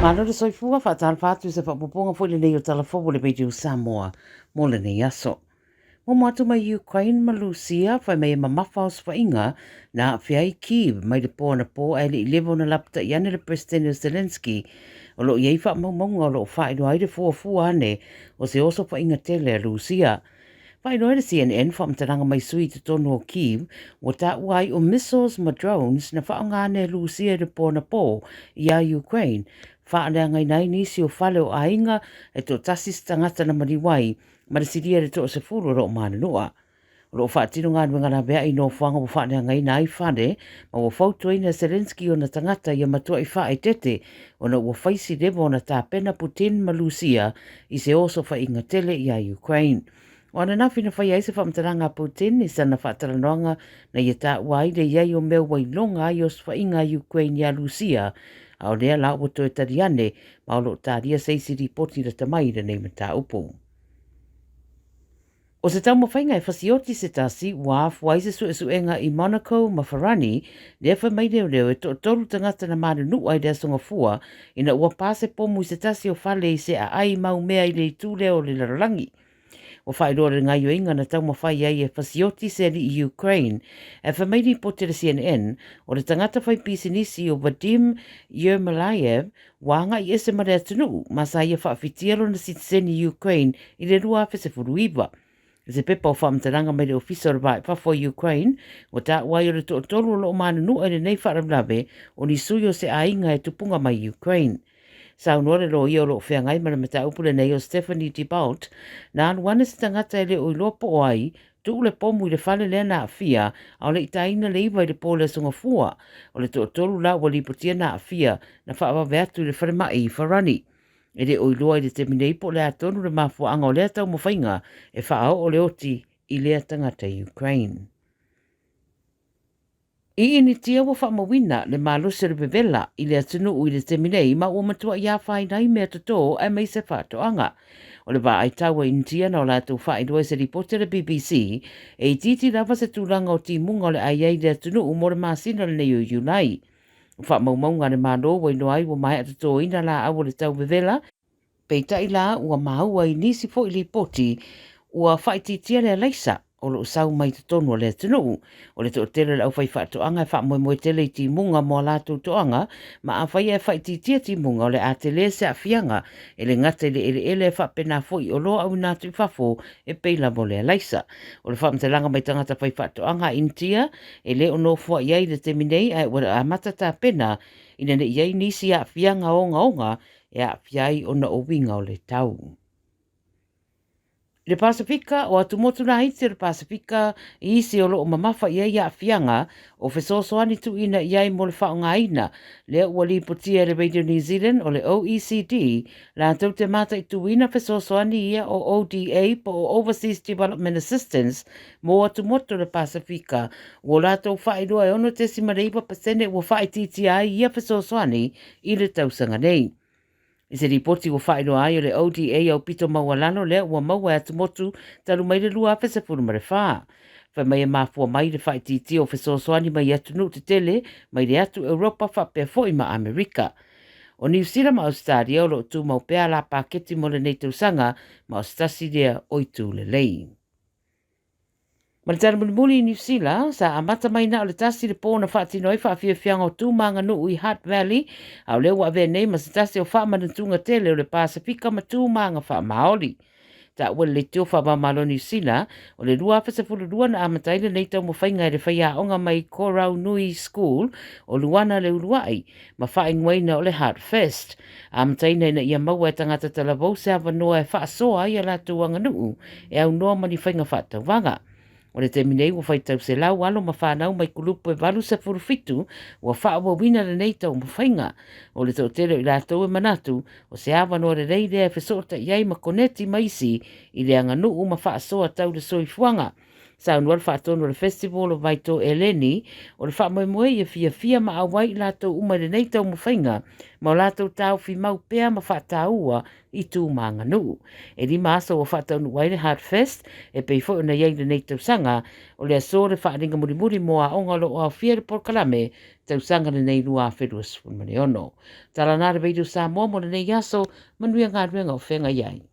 Faamalo le soifua, faatalofa atu i se faaopoopoga foi lenei o Tala Fou o le Radio Samoa mo lenei aso. Momo atu mai Ukraine ma Lusia, fai mai e mamafa osofaiga na aafia ai Kyiv mai le po anapo ae le i leva ona lapatai ane le Peresetene o Zelenskyy o lo o i ai faamaumauga o lo o faailoa ai le fuafua ane o se osofaiga tele a Lusia. Faailoa ai le CNN faamatalaga mai sui i totonu o Kyiv ua taua ai o missiles ma drones na faaaoga ane e Lusia i le po anapo iā Ukraine, faaleagaina ai nisi o fale o aiga e toatasi se tagata na maliu ai ma le silia i le toasefulu o lo o manunua. O lo o faatino galuega laveai i nofoaga ua faaleagaina ai fale ma ua fautuaina e Zelenskyy ona tagata ia matuai faaeteete ona ua fai si leva ona tapena Putin ma Lusia i se osofaiga tele iā Ukraine. O ananafi na faia ai se faamatalaga a Putin i sana faatalanoaga na ia taua ai le i ai o mea ua iloga ai osofaiga a Ukraine iā Lusia, a o lea la ua toe tali ane ma o lo o talia se isi lipoti lata mai i lenei mataupu. O se taumafaiga e fasioti se tasi ua afua ai se suesuega i Monaco ma Farani, lea fai mai leoleo e toatolu tagata na manunua i le Aso Gafua ina ua pa se pomu i se tasi o fale i se aai mau mea i le itu lea o le lalolagi. Ua faailoa le gaioiga na taumafai ai e fasioti se alii Ukraine. Ae fai mai lipoti a le CNN, o le tagata fai pisinisi o Vadim Yermolayev ua agai ese ma le atunuu ma sa ia faafitia lona sitiseni Ukraine i le 2019. I se pepa o faamatalaga mai le Ofisa o le Va i Fafo o Ukraine, ua taua ai o le toatolu o lo o manunua i lenei faalavelave o ni sui o se aiga e tupuga mai Ukraine. Saunoa le loia o lo o feagai ma le mataupu lenei o Stephanie DeBolt, na alu ane se tagata e le o iloa po o ai, tuu le pomu i le fale lea na aafia, a o le i taina le iva i le po o le Aso Gafua. O le toatolu la ua lipotia na aafia, na faavave atu i le falemai i Farani. E le o iloa i le taimi nei po o le a tonu le mafuaaga o lea taumafaiga e faaoo le oti i lea tagata Ukraine. I Initia ua faamauina le malosi o le vevela i le atunuu i le taimi nei ma ua matuai afaina ai mea totō aemaise faatoaga. O le vaai tau a Initia na o latou faailoa i se lipoti a le BBC, e itiiti lava se tulaga o timuga o le ai ai i le atunuu mo le masina lenei o Iulai. O faamaumauga a le Malo ua iloa ai ua maea totōina laau o le tau vevela, Peitai la, ua maua i nisi foi lipoti ua faaitiitia le alaisa o lo o sau mai totonu o le atunuu. O le toatele o le aufaifaatoaga e faamoemoe tele i timuga mo a latou toaga, ma afai ae faaitiitia timuga o le a tele se aafiaga e le gata i le eleele ae faapena foi i oloa auina atu i fafo e pei lava o le alaisa. O le faamatalaga mai tagata faifaatoaga a Initia e le o nofoai ai i le taimi nei ae ua amata tapena ina ne i i ai nisi aafiaga ogaoga e aafia ai ona o uiga o le tau. I le Pasefika, o atumotu laiti o le Pasefika i isi o lo o mamafa i ai aafiaga o fesoasoani tuuina i ai mo le faaaogaina, lea ua lipotia e le Radio New Zealand o le OECD latou te mataituina fesoasoani ia o ODA po o Overseas Development Assistance mo atumotu o le Pasefika ua latou faailoa e 6.9% ua faaitiitia ai ia fesoasoani i le tausaga nei. I se lipoti ua faailoa ai o le ODA aupito maualalo lea ua maua e atumotu talu mai le 2014. Fai mai e mafua mai le faaitiitia o fesoasoani mai atunuu tetele mai le atu Europa faapea foi ma Amerika. O Niu Sila ma Ausetalia o lo o tumau pea la paketi mo lenei tausaga ma o se tasi lea o itu lelei. Ma le tala mulimuli i Niu Sila, sa amata mai na o le tasi le pō na faatino ai faafiafiaga o tu ma aganuu i Hutt Valley, a o lea ua avea nei ma se tasi o faamanatuga tele o le Pasefika ma tu ma aga faamaoli. Taua le leitio faava-o-Malo Niu Sila, o le 2012 na amata ai lenei taumafaiga e le faiaoga mai Koraunui School o Luana Leulua'i, ma faaigoaina o le Hutt Fest. Amataina ina ia maua e tagata talavou se avanoa e faasoa ai a latou aganuu e aunoa ma ni faiga faatauvaga. O le taimi nei ua faitau selau alo ma fanau mai kulupu e 87 ua faaauauina lenei taumafaiga. O le toatele o i latou e manatu o se avanoa lelei lea e fesootai ai ma koneti ma isi i le aganuu ma faasoa tau le soifuaga. Saunoa le faatonu o le Festival o Vaitō Eleni, o le faamoemoe ia fiafia ma auai i latou uma i lenei taumafaiga ma o latou taofi mau pea ma faataua i tu ma aganuu. E 5 aso ua faataunuu ai le Heart Fest e pei foi ona i ai lenei tausaga, o le aso le faaaliga mulimuli mo aoga o lo o aofia i le polokalame tausaga lenei 2026. Tala na le Radio Samoa mo lenei aso, manuia galuega o feagai ai.